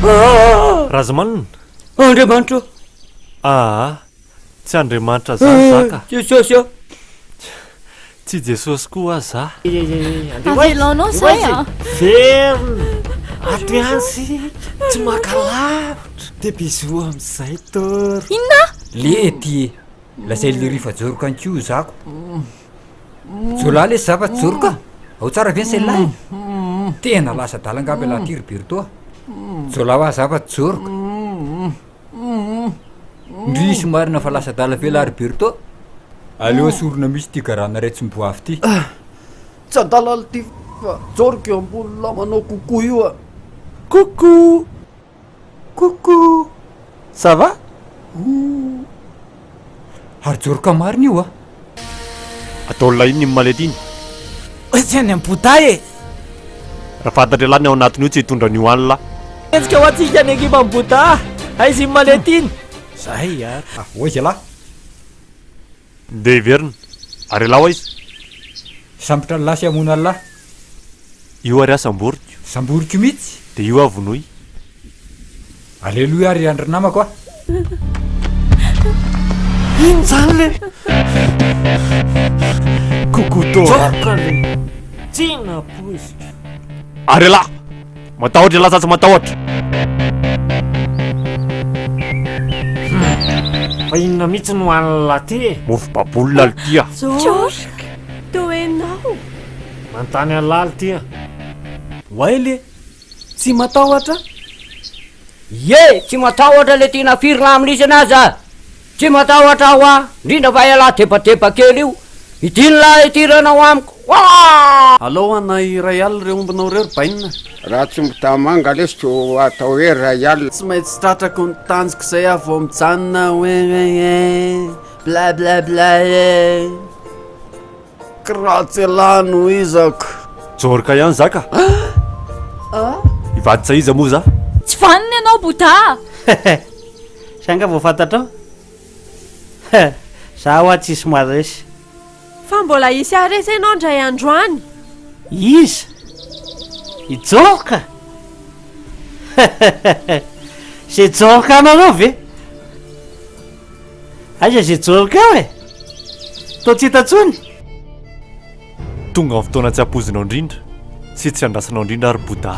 Razamanana! Andriamanitra ô! Aa! Tsy Andriamanitra zany za ka! Jesosy ô! Tsy Jesosy koa za. Avelaonao zay a! Verina! Ato ihany isika, tsy maka lavitra. Dia bisous amin'izay Toro. Inona? Lety e! Lazain'i Lery fa joroko any koa zako. Jiolahy lesy za fa tsy joroko a! Ao tsara ve ny cellule e? Tena lasa adala angamba ialahy ty ry Berto a! Jiolahy hoa za fa tsy joroko. Ndrisy marina fa lasa adala ve lahy ry Berto? Aleo asorina mihitsy ity garana iray tsy miboafy ity. Tsy adala lty fa joroko eo ambony lahy manao coucou io a! Coucou! Coucou! Ça va? Ooh! Ary joroka marina io a! Ataon'lah inona iny mallette iny? Tsy any amin'ny Bouddha e! Raha fantatr'ialahy ny ao anatin'io tsy hitondra an'io any lah. Hetsika ho antsika ny ekipan'i Bouddha! Aiza iny mallette iny? Zay ary. Ah, ho aiza ialahy? Ndeha hiverina. Ary ialahy ho aiza? Hisambotra an'lah sy hamono an'lah. Io ary aho samboriko. Samboriko mihitsy. Dia io aho vonoy. Aleloia ry andry namako a! Ino zany le? Coucou Toro. Joka le. Tsy nampoiziko. Ary ialahy! Matahotra ialahy sa tsy matahotra? Fa inona mihitsy no hanina ty e? Mofo babola lty a! Jork, toa enao. Manontany an'lah lty a! Oay le, tsy matahotra? Ie, tsy matahotra le tiana firy lahy amin'isany aza. Tsy matahotra aho a! Indrindra fa ialahy debadeba kely io. Idino lahy ity renao amiko. Oaa! Alao anay iray alina ireo ombinao ireo ry bainina. Raha tsy omby tanimanga lesy to atao hoe ray alina. Tsy maintsy tratrako ny tanjoko izay aho vao mijanona oeoeoe bla bla bla ee. Kiratsy elah no izako. Jorka ihany za ka. Hivaditsa iza moa za? Tsy vanona ianao Bouddha a! Zay nga vao fantatrao? He, za hoa tsisy maharesy. Fa mbola hisy haharesy ianao indray andro any. Iza? I Jorka? Hehehehe, ze Jorka anareo ve? Aiza ze Jorka eo e? Toa tsy hita intsony? Tonga ny fotoana tsy ampoizinao indrindra sy tsy andrasanao indrindra ary Bouddha.